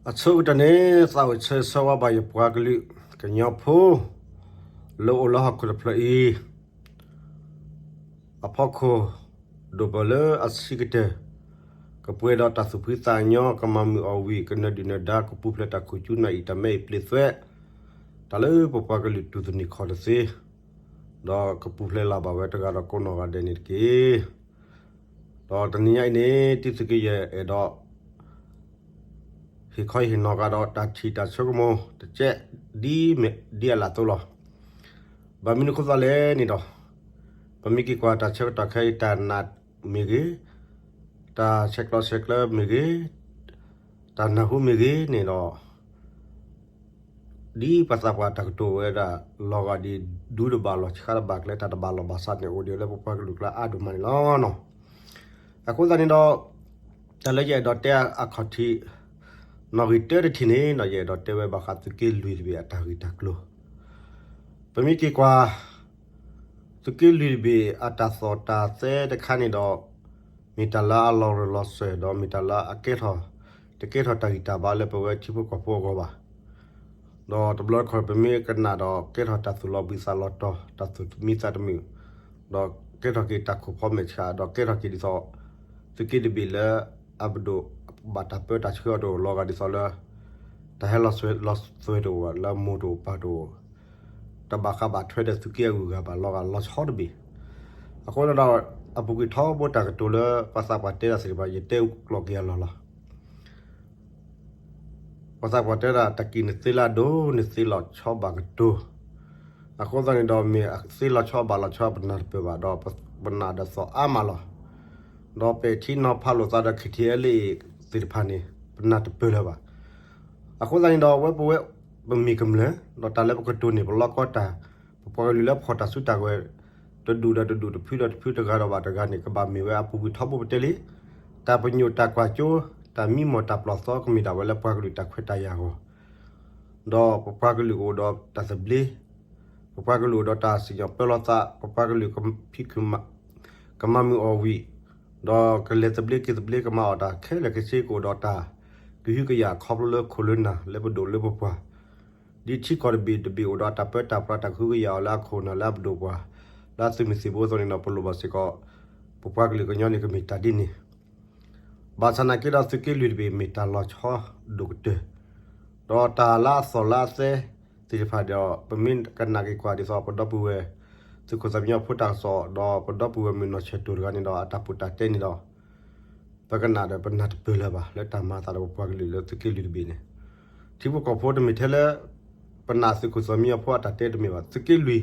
အဆိကတၢၢ်န့ၣ် သးအိၣ်ဆၢဂ့ၤဆၢဝါဘၣ်ယပှၤကလုာ်ကညီဖိ လၢအိၣ်လၢဟီၣ်ခိၣ်တဖျၢၣ်အံၤ အဖီခိၣ် ဒိၣ်ပၢၢ်လၢအဆံးကတၢၢ် ကပှဲၤဒီးတၢ်သူၣ်ဖှံသးညီ ကမၤမုာ်အီၣ်ဝံၣ် ကနၢၤဒုၣ်နၢၤဒါ ကပူၤဖျဲးတၢ်ခိၣ်ကၠူနၢ်အံၣ် တၢ်မဲအံၣ်ပျ့ၤသွဲး တၢ်လၢပပှၤကလုာ်တူၢ်သနံးခီၣ်တသ့ ဒီးကပူၤဖျဲးလၢ်ဘၣ်ဝဲတဂၤဒီးကိးနီၢ်ဂၤဒဲးန့ၣ်တက့ၢ်. ဒီးတနံၤညါအံၤန့ၣ် တံၤသုးက့ယဲၢ်အဲၣ်ဒိး ဟ့ၣ်ခီဟ့ၣ်နီၤကဒီးတၢ်ထံၣ်တၢ်ဆိကမိၣ်တကဲး ဒ်အလၢ်အသိးလီၤ. ဘၣ်မနုၤအဃိသတးလဲၣ်န့ၣ်ဒီး ပမ့ၢ်က့ၤကွၢ်တၢ်ဆၢကတီၢ်ခဲအံၤ တၢ်နာ်မ့ၢ်ဂ့ၤ, တၢ်ဆဲးကျိးဆဲးကျၢမ့ၢ်ဂ့ၤ, တၢ်နၢ်ဟူမ့ၢ်ဂ့ၤန့ၣ်ဒီး ဒ်ပှၤသးပှၢ်တၢ်ကတိၤဝဲဒၣ် လီၤဂာ်ဒ်ဒူတဘၣ်လီၢ်ဆှါတဘၣ်ကျဲ တၢ်တဘၣ်လီၢ်ဘၣ်စးန့ၣ် အိၣ်ဒံးလၢပပှၤကလုာ်ကျါအါဒိၣ်မးန့ၣ်လီၤ. အဃိသတးန့ၣ်ဒီး တၢ်လၢယအဲၣ်ဒိးတဲအခီၣ်ထံး နီၣ်ဂံၢ်တၢတထံၣ်န့ၣ်ဒီး ယအဲၣ်ဒိးတဲဝဲဘၣ်ဃးသုးက့လွံၢ်တဘ့ၣ်အတၢ်ဂ့ၢ်တၢ်ကျိၤ ပမ့ၢ်က့ၤကွၢ် သုးက့လွံၢ်တဘ့ၣ်အတၢ်သီၣ်တၢ်သဲတခါန့ၣ်ဒီး မ့ၢ်တၢ်လၢအလီၤရၢၢ်လီၤစၢၤ ဒီးမ့ၢ်တၢ်လၢအကဲထီၣ် တကဲထီၣ်တၢ်ဂံၢ်တၢ်ဘါလၢပဝဲထံဖိကီၢ်ဖိအဂီၢ်ဘၣ်. ဒီးတဘျီတခီၣ် ပမ့ၢ်ကနၣ်ဒီး ကဲထီၣ်တၢ်သူၣ်လီၤဘှံးသးလီၤတီၤ တၢ်သူၣ်မံသးတမုာ် ဒီးကဲထီၣ်က့ၤတၢ်ခိၣ်ဖီမဲာ်ဆှး ဒီးကဲထီၣ်က့ၤဒ်သိး သုးက့တဘ့ၣ်လၢ အပဒိၣ်ဘၣ်တၢ်ပၢတၢ်ဆှၢအီၤတအိၣ် လီၤဂာ်ဒ်သိးလၢ တၢ်ဟဲလီၤသွဲၣ်တအိၣ် လၢမိၢ်တအိၣ်ပၢ်တအိၣ် တဘၣ်ဃးဘၣ်ထွဲဒီးသုးက့အဂုၤအဂၤဘၣ် လီၤဂာ်လီၤဆီတဘ့ၣ်. အဃိန့ၣ်ဒီး အပူၤကွံာ်ထီဘိတၢ်ကတိၤလၢပှၤသးပှၢ်တဲတၢ်သ့ၣ်တဖၣ် ယတဲကျိးက့ၤအလီၢ်လီၤ. ပှၤသးပှၢ်တဲဒၣ် တၢ်ကံၣ်နသ့လၢအဒိၣ် နသ့လီၤဆီဘၣ်ကတိၤ. အဃိသတးန့ၣ်ဒီး မ့ၢ်အသ့လီၤဆီဘၣ်လီၤဆီ ပနၢ်တပၢၢ်ဘၣ်ဒီး ပနၢ်ဒီးသီၣ်အါမးလီၤ. ဒီးပဲာ်ထံနီၤဖးလိာ်သးဒီး ခ့ၣ်ထံၣ်အဲလ့ၣ်သ့ၣ်တဖၣ်န့ၣ် ပနၢ်တပၢၢ်လၢၤဘၣ်. အဃိသတးန့ၣ်ဒီး ဝဲပဝဲ ပမ့ၢ်ကမျၢၢ် ဒီးတၢ်လၢပကတိၤန့ၣ် ပလီၢ်ကီတၢ် ပပှၤကလုာ်လၢဖီၣ်တၢ်စုတၢ်ကဝဲၤ တဒူၣ်ဒီးတဒူၣ် တဖုဒီးတဖု တဂၤဒီးဘၣ်တဂၤန့ၣ် ကဘၣ်မ့ၢ်ဝဲအပူၤကွံာ်ထီဘိပတဲလံ. တၢ်ပညိၣ်တၢ်ကွၢ်စိ တၢ်မံမီၢ်တၢ်ပျီၢ်သီ ကမ့ၢ်ဒၣ်ဝဲလၢပှၤကလုာ်တၢ်ခွဲးတၢ်ယာ်အဂီၢ် ဒီးပပှၤကလုာ်ကအိၣ်ဒီးတၢ်သဘျ့, ပပှၤကလုာ်အိၣ်ဒီးတၢ်စံၣ်ညီၣ်ပၢလီၤသး, ပပှၤကလုာ်ကဖံးခု, ကမၤမုာ်အီၣ်ဝံၣ်, ဒီးကလဲၤသဘျ့က့ၤသဘျ့ ကမၤအီၣ်တၢ်ခဲလၢာ်ခဲဆ့ ကအိၣ်ဒီးတၢ်ကဟုကယာ်ခီဖျိလၢခိၣ်လၢနၢ်လၢပဒိၣ်လၢပပှၢ်, ဒ်ထံကီၢ်တဘ့ၣ်တဘ့ၣ်အိၣ်ဒီးတၢ်ပၢတၢ်ပြးတၢ်ကဟုကယာ်အီၤလၢအခိၣ်အနၢ်လၢအပဒိၣ်ပပှၢ်, လၢအသုးမုၢ်သံၣ်ဘိအသိးန့ၣ်ဒီး ပလိၣ်ဘၣ်စ့ၢ်ကီး ပပှၤကလုာ်ကညီန့ၣ်ကမ့ၢ်တၢ်ဒ်န့ၣ် ဘၣ်ဆၣ်နာ်က့ဒီးသုးက့လွံၢ်တဘ့ၣ်မ့ၢ်တၢ်လီၤဆီဒိၣ်ကတၢၢ်, ဒီးတၢ်လၢအသီၣ်လၢအသဲသ့ၣ်တဖၣ်ဒီး ပမ့ၢ်ကနၣ်က့ၤကွၢ်ဒ်သိးပဒီပုၢ်ဝဲၢ် သုးခိၣ်သးမံညီဖိတၢ်ကစီၣ် ဒီးပဒီပုၢ်ဝဲၢ်မုၢ်နီၢ်ဆဲၣ်တိၢ်တဂၤန့ၣ်ဒီး အတၢ်ပူတၢ်တဲန့ၣ်ဒီး ပကနၣ်ဒီးပနၢ်တပၢၢ်လၢၤဘၣ် လၢတၢ်မၤအသးဒီးပပှၤကလုာ်လၢသုးက့လွံၢ်တဘ့ၣ်န့ၣ်, ထံဖိကီၢ်ဖိတမ့ၢ်ထဲလၢ ပနာ်သုးခိၣ်သးမံညီဖိအတၢ်တဲတမ့ၢ်ဘၣ် သုးက့လွံၢ်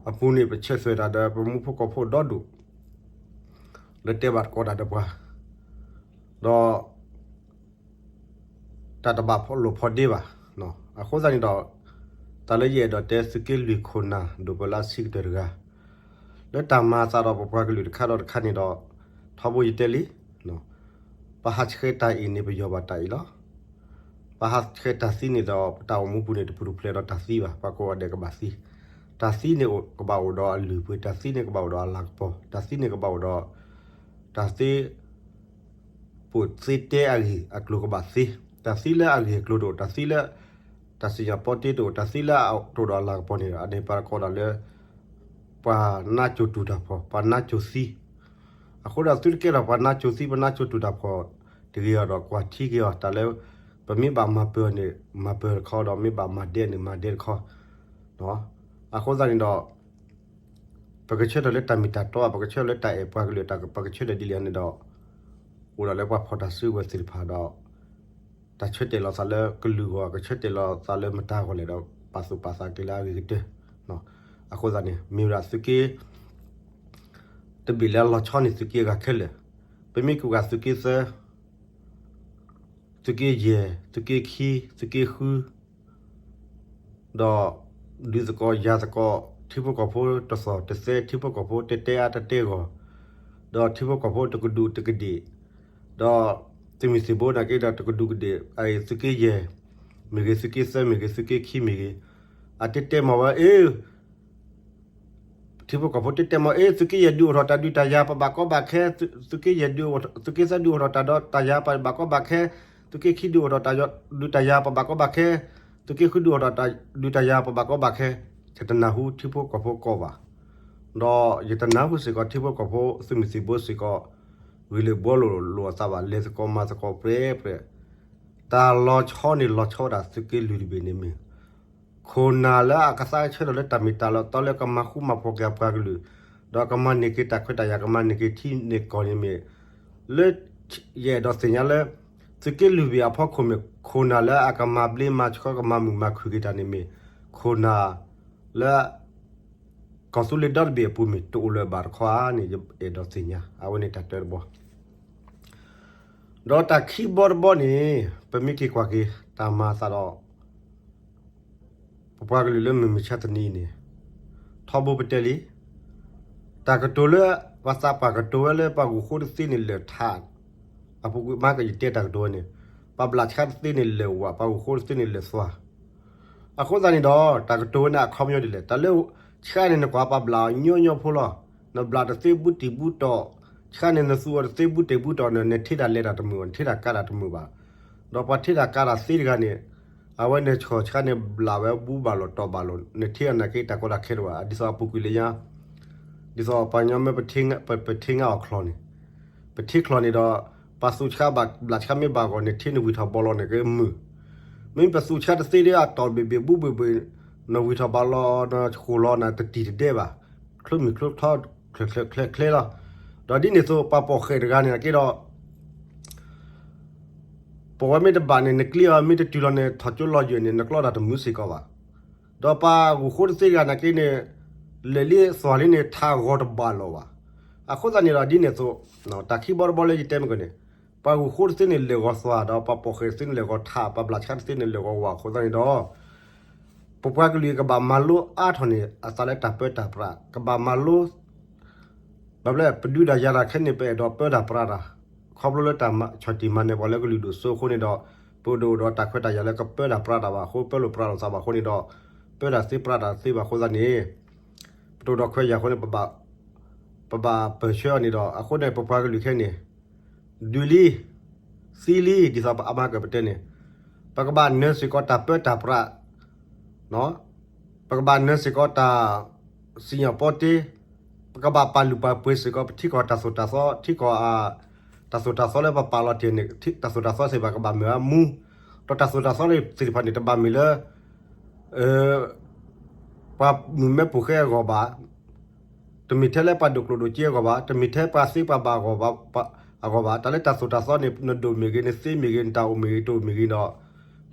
အပူၤန့ၣ် ပဆဲးသွဲၣ်တၢ်ဒီးပမူဖိကီၢ်ဖိဒီဒူၣ် လၢတဲဘၣ်တကိးတၢ်ဒီးပှၤ ဒီး တၢ်တဘၣ်လိာ်ဖိးဒ့ဘၣ်. အဃိသတးန့ၣ်ဒီး တၢ်လၢယအဲၣ်ဒိးတဲသုးက့လွံၢ်ခိၣ်နၢ်ဒိၣ်ပၢၢ်လၢအဆံးကတၢၢ်တဂၤ လၢတၢ်မၤအသးဒီးပပှၤကလုာ်တခါဒီးတခါန့ၣ်ဒီး ထီဘိယတဲလံ ပဟးဆှဲးတၢ်အံၤန့ၣ် ပယီၤဘၣ်တၢ်အံၤလီၤ. ပဟးဆှဲးတၢ်သံန့ၣ်ဒီး ပတၢ်အိၣ်မူပူၤန့ၣ် တပူၤတဖျဲးဒီးတၢ်သံဘၣ် ပှၤကိးဂၤဒဲးကဘၣ်သံ, တၢ်သံန့ၣ်ကဘၣ်အိၣ်ဒီးအလုၢ်အပှ့ၤ တၢ်သံန့ၣ်ကဘၣ်အိၣ်ဒီးအလၤကပီၤ တၢ်သံန့ၣ်ကဘၣ်အိၣ်ဒီး တၢ်သံ ပိာ်သ့တဲအဂ့ၢ်အကျိၤကဘၣ်သ့, တၢ်သံလၢအဂ့ၢ်အကျိၤတအိၣ် တၢ်သံလၢ တၢ်စံၣ်ညီၣ်ပီတ့တအိၣ် တၢ်သံလၢအတအိၣ်ဒီးအလၤကပီၤန့ၣ် အန့ၣ်ပှၤကိးဒၣ်လၢ ပှၤနါစိၤတူၢ်တၢ်ဖှီၣ် ပှၤနါစိၤသံ, အဃိဒီးသုတကဲထီၣ်ပှၤနါစိၤသံ ပှၤနါစိၤတူၢ်တၢ်ဖှီၣ်တဂ့ၤအီၤဒီး ကွၢ်ထံက့ၤအီၤ တၢ်လၢ ပမ့ၢ်ဘၣ်မၤပၢၤန့ၣ် မၤပၢၤတခီဒီး မ့ၢ်ဘၣ်မၤဒဲးန့ၣ် မၤဒဲးတခီ, အဃိသတးန့ၣ်ဒီး ပကဆၢထၢၣ်လၢတၢ်မ့ၢ်တၢ်တီ ပကဆၢထၢၣ်လၢတၢ်အဲၣ်ပှၤကလုာ် ပကဆၢထၢၣ်ဒ်လဲၣ်န့ၣ်ဒီး အိၣ်ဒၣ်လၢပှၤဖီၣ်တၢ်စုကဝဲၤသ့ၣ်တဖၣ်ဒီး တၢ်ဆၢတဲာ်လီၤသးလၢကလုာ်ဂီၢ် ကဆၢတဲာ်လီၤသးလၢမတၤဂီၢ်လဲၣ်ဒီး ပာ်သူၣ်ပာ်သးက့ၤလၢအဂ့ၤကတၢၢ်, အဃိသတးန့ၣ် မ့ၢ်ဝဲဒၣ်သုးက့ တဘ့ၣ်လၢအလီၤဆီန့ၣ် သုးက့အဂၤခဲလၢာ်, ပမ့ၢ်က့ၤကွၢ်သုးက့သၢ သုးက့ယဲၢ် သုးက့ခံ သုးက့ဃု ဒီး ဒုးသကိးယၤသကိး ထံဖိကီၢ်ဖိတသီၣ်တသဲ ထံဖိကီၢ်ဖိတတဲအါတတဲဂီၢ်, ဒီးထံဖိကီၢ်ဖိတကဒူးတကဒ့ၣ်, ဒီးသုးမုၢ်သံၣ်ဘိနာ်က့ဒီးတကဒူးကဒ့ၣ် အသုးက့ယဲၢ်မ့ၢ်ဂ့ၤ သုးက့သၢမ့ၢ်ဂ့ၤ သုးက့ခံမ့ၢ်ဂ့ၤ, အတဲတဲမၤဝဲ အ့ ထံဖိကီၢ်ဖိတဲတဲမၤ အ့ သုးက့ယဲၢ်ဒုးအိၣ်ထီၣ်တၢ်ဒုးတၢ်ယၤ ပဘၣ်ကီဘၣ်ခဲ, သုးက့ယဲၢ်ဒုး သုးက့သၢဒုးအိၣ်ထီၣ်တၢ်ဒီးတၢ်ယၤ ပဘၣ်ကီဘၣ်ခဲ, သုးက့ခံဒုးအိၣ်ဒီးတၢ်ဒုးတၢ်ယၤပဘၣ်ကီဘၣ်ခဲ, သုးက့ဃုဒုးအိၣ်ဒီးတၢ်ဒုးတၢ်ယၤပဘၣ်ကီဘၣ်ခဲ, ယတနၢ်ဟူထံဖိကီၢ်ဖိကိးဘၣ်, ဒီးယတနၢ်ဟူစ့ၢ်ကီးထံဖိကီၢ်ဖိ သုးမုၢ်သံၣ်ဘိစ့ၢ်ကီး ဂ့ၢ်လိာ်ဘှီလိာ်လိာ်အသးဘၣ် လဲၤသကိးမၤသကိးပြဲပြဲ, တၢ်လီၤဆီန့ၣ်လီၤဆီဝဲဒၣ်သုးက့လွံၢ်တဘ့ၣ်န့ၣ်မ့ၢ် ခိၣ်နၢ်လၢအကသါဆၢထၢၣ်လၢတၢ်မ့ၢ်တၢ်လီၤတီလၢကမၤဃူမၤဖိးက့ၤအပှၤကလုာ်, ဒီးကမၤန့ၢ်က့ၤတၢ်ခွဲးတၢ်ယာ် ကမၤန့ၢ်က့ၤထံန့ၢ်ကီၢ်န့ၣ်မ့ၢ်, လၢယအဲၣ်ဒိးသ့ၣ်ညါလၢ သုးက့လွံၢ်ဘ့ၣ်အဖီခိၣ်မ့ၢ် ခိၣ်နၢ်လၢအကမၤဘျ့မၤဆှီကမၤမုာ်မၤခုၣ်က့ၤတၢ်န့ၣ်မ့ၢ်, ခိၣ်နၢ်လၢ ကီၢ်သူလ့ၤဒီတဘ့ၣ်အပူၤမ့ၢ်တအိၣ်လၢၤဘၣ်တခီဧါန့ၣ် ယအဲၣ်ဒိးသ့ၣ်ညါ အဝဲန့ၣ်တၢ်တၢတဘီ ဒီးတၢ်ခံဘီတဘီန့ၣ် ပမ့ၢ်က့ၤကွၢ်က့ၤ တၢ်မၤအသးဒီး ပပှၤကလုာ်လၢမုၢ်မဆါတနံၤအံၤန့ၣ် ထီဘိပတဲလံ, တၢ်ကတိၤလၢ ပှၤသးပှၢ်ကတိၤဝဲလၢပှၤဂုာ်ဃိတသ့န့ၣ်လၢာ်ထး, အပူၤကွံာ်မၤကယတဲတၢ်ကတိၤဝဲန့ၣ်, ပှၤဘျးဆါတသ့န့ၣ်လၢာ်ဝး, ပှၤဂုာ်ဃိတသ့န့ၣ်လၢာ်သွါ အဃိသတးန့ၣ်ဒီး တၢ်ကတိၤဝဲန့ၣ်အခီပညီဒ်လဲၣ်, တၢ်လၢဆါန့ၣ် နကွၢ်ပှၤဘျးအီၤညီညီဖိလီၤ, နဘျးတသ့ဘူးတံၢ်ဘူးတီၤ, ဆါန့ၣ်နသူအီၤတသ့ဘူးတံၢ်ဘူးတီၤန့ၣ် နထ့တၢ်လဲၤတၢ်တမုာ်ဘၣ်, နထ့တၢ်ကးတၢ်တမုာ်ဘၣ်, ဒီးပှၤထ့တၢ်ကးတၢ်သ့တဂၤန့ၣ်, အဝဲန့ၣ်ဆှီၣ်ဆါန့ၣ်ဘျးဝဲဘူးဘၣ်လီၤတီၤဘၣ်လီၤ, နထ့အီၤနာ်က့တၢ်ကီတၢ်ခဲတအိၣ်ဘၣ်, ဒ်သိးအပူၤကွံာ်လၢညါ ဒ်သိးပှၤကညီမ့ၢ်ပထ့ငါအီၤချီၣ်န့ၣ်, ပထ့ချီၣ်န့ၣ်ဒီး ပှၤသူဆါဘၣ်ဘျးဆါမ့ၢ်ဘၣ်ဂီၢ် နထ့နဝံၢ်ထီၣ်ဘီလီၤန့ၣ်ကမုာ်, မ့မ့ၢ်ပသူဆါတသ့ဒီးအတီၢ်ဘ့ၣ်ဘ့ၣ်ဘူးဘ့ၣ်ဘ့ၣ်, နဝံၢ်ထီၣ်ဘီလီၤ နဃိၣ်လီၤနတတံၢ်တဒဲးဘၣ်, ချၢမုၢ်ချၢထီချၢချဲလီၤ, ဒီးဒ်န့ၣ်အသိး ပှၤပိာ်ဃဲၣ်တဂၤန့ၣ်က့ဒီး ပိာ်ဝဲမ့ၢ်တဘၣ်န့ၣ် နကျ့အီၤမ့ၢ်တတုၤလီၤန့ၣ် ထီၣ်ကၠိလီၤယဲၢ်န့ၣ် နကျီတၢ်တမုာ်စ့ၢ်ကီးဘၣ်, ဒီးပှၤဂုာ်ဃိတသ့တဂၤနာ်က့န့ၣ် လဲၤလံသွၣ်လံန့ၣ် ထးဂီၤတဘၣ်လီၤဘၣ်, အဃိသတးန့ၣ်ဒီးဒ်န့ၣ်အသိး, တၢ်ခံဘီတဘီလၢယတဲမ့ၢ်ကီးန့ၣ်, ပှၤဂုာ်ဃိတသ့န့ၣ်လဲၤဂီၤသွၣ်ဒီး ပှၤပိာ်ဃဲၣ်တသ့န့ၣ်လဲၤဂီၤထး ပှၤဘျးဆါတသ့န့ၣ်လဲၤဂီၤဝးအဃိသတးန့ၣ်ဒီး ပပှၤကလုာ်ကဘၣ်မၤလိအါထီၣ်န့ၣ် အသးလၢတၢ်ပၢတၢ်ပြး ကဘၣ်မၤလိ ဘၣ်ဘျဲၣ် ပဒုးတၢ်ယၤတၢ်ခဲန့ၣ် ပအဲၣ်ဒိးပၢတၢ်ပြးတၢ်, ခီဖျိလၢတၢ်ဆီၣ်တံၢ်မၤနၢၤပှၤလၢကလုာ်ဒိၣ်စိအဃိန့ၣ်ဒီး ပဒိၣ်အိၣ်ဒီးတၢ်ခွဲးတၢ်ယာ်လၢကပၢတၢ်ပြးတၢ်ဘၣ်အဃိ ပၢလိာ်ပြးလိာ်သးဘၣ်အဃိန့ၣ်ဒီး ပၢတၢ်သ့ပြးတၢ်သ့ဘၣ်အဃိသတးန့ၣ် ပတအိၣ်ဒီးခွဲးယာ်အဃိန့ၣ် ပဘၣ်ပၢၢ်ဆၢအီၤန့ၣ်ဒီး အဃိန့ၣ် ပပှၤကလုာ်ခဲန့ၣ် ဒုးလံ သံလံ ဒ်သိးပအါမးကပတဲန့ၣ် ပကဘၣ်နၢၤစ့ၢ်ကီးတၢ်ပၢတၢ်ပြး ပကဘၣ်နၢၤစ့ၢ်ကီးတၢ်စံၣ်ညီၣ်ပီတ့, ပကဘၣ်ပာ်လုၢ်ပာ်ပှ့ၤစ့ၢ်ကီး ပထံကီၢ်တၢ်သိၣ်တၢ်သီ ထံကီၢ် တၢ်သိၣ်တၢ်သီလၢပပာ်လီၤတ့ၢ်န့ၣ် တၢ်သိၣ်တၢ်သီသ့ၣ်တဖၣ်ကဘၣ်မ့ၢ်အမူ, ဒီးတၢ်သိၣ်တၢ်သီသ့ၣ်တဖၣ်န့ၣ် တဘၣ်မ့ၢ်လၢ ပှၤမုၢ်မဲပိာ်ဃဲအဂီၢ်ဘၣ်, တမ့ၢ်ထဲလၢပှၤဒိၣ်ကျိၣ်ဒိၣ်စ့အဂီၢ်ဘၣ်, တမ့ၢ်ထဲပှၤသ့ပှၤဘၣ်အဂီၢ်ဘၣ်, တၢ်လၢတၢ်သိၣ်တၢ်သီန့ၣ် နဒိၣ်မ့ၢ်ဂ့ၤ နသ့မ့ၢ်ဂ့ၤ နတၢ်အိၣ်မ့ၢ်ဂ့ၤ တအိၣ်မ့ၢ်ဂ့ၤဒီး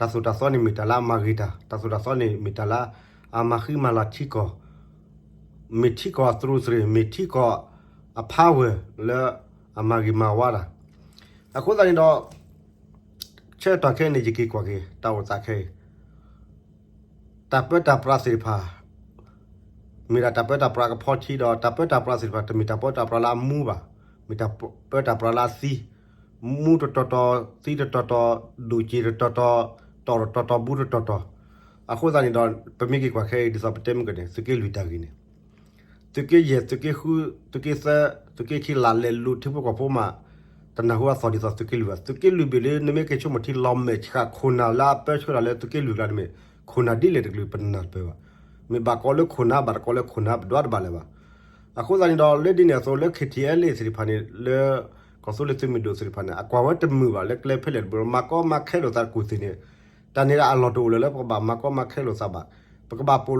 တၢ်သိၣ်တၢ်သီန့ၣ်မ့ၢ်တၢ်လၢအမၤဂ့ၤတၢ်, တၢ်သိၣ်တၢ်သီန့ၣ်မ့ၢ်တၢ်လၢအမၤဃံမၤလၤထံကီၢ်, မ့ၢ်ထံကီၢ်အသရူးသရ့း, မ့ၢ်ထံကီၢ်အpowerလၢအမၤဂ့ၤမၤဝါတၢ်, အဃိသတးန့ၣ်ဒီး ဆၢကတီၢ်ခဲအံၤန့ၣ် ယက့ၤကွၢ်က့ၤ တၢ်အိၣ်သးခဲအံၤ တၢ်ပၢတၢ်ပြးသ့ၣ်တဖၣ် မ့ၢ်ဒၣ်တၢ်ပၢတၢ်ပြးကဖီထံဒီး တၢ်ပၢတၢ်ပြးသ့ၣ်တဖၣ် တမ့ၢ်တၢ်ပၢတၢ်ပြးလၢအမူဘၣ်, မ့ၢ်တၢ်ပၢတၢ်ပြးလၢအသံ, မူတတီၤတီၤ, သံတတီၤတီၤ, ဒိၣ်စ့ၢ်တတီၤတီၤ, တီၢ်တတီၤတီၤ, ဘူးတတီၤတီၤ, အဃိသတးန့ၣ်ဒီး ပမ့ၢ်က့ၤကွၢ်ခဲအံၤ ဒ်သိးပတဲမ့ၢ်ကီးန့ၣ် သုးက့လွံၢ်တၢ်ဂ့ၢ်န့ၣ် သုးက့ယဲၢ်, သုးက့ဃု, သုးက့သၢ, သုးက့ခံ လၢလဲၤလူၤထံဖိကီၢ်ဖိမး တနၢ်ဟူအသီၣ်ဒ်သိးသုးက့လွံၢ်ဘၣ်. သုးက့လွံၢ်ဘ့ၣ်လၢ နမ့ၢ်က့ၤဆိကမိၣ်ထံလီၤမဲာ်ဆှး ခိၣ်နၢ်လၢအပၢဆှၢတၢ်လၢသုးက့လွံၢ်ကျါန့ၣ်မ့ၢ် ခိၣ်နၢ်ဒ်လဲၣ်တကလုာ် ပနၢ်တပၢၢ်ဘၣ်. မ့ၢ်ဘၣ်ကိးလၢခိၣ်နၢ် ဘၣ်တကိးလၢခိၣ်နၢ် ပဒွးတဘၣ်လၢၤဘၣ်. အဃိသတးန့ၣ်ဒီး လၢဒ်န့ၣ်အသိး လၢ KTLA သ့ၣ်တဖၣ်န့ၣ် လၢ ကီၢ်သူလ့ၤသုးမုၢ်ဒိၣ်သ့ၣ်တဖၣ်န့ၣ် အကွၢ်ဝဲတမုာ်ဘၣ် လၢကျဲဖဲလဲၣ်တဘိ မၤကီမၤခဲလိာ်သးတကူၢ်သ့ၣ်န့ၣ် တၢ်န့ၣ်ဒၣ်အလီၢ်တအိၣ်လၢၤလၢပကဘၣ်မၤကီမၤခဲလိာ်သးဘၣ်. ပကဘၣ်ဖီၣ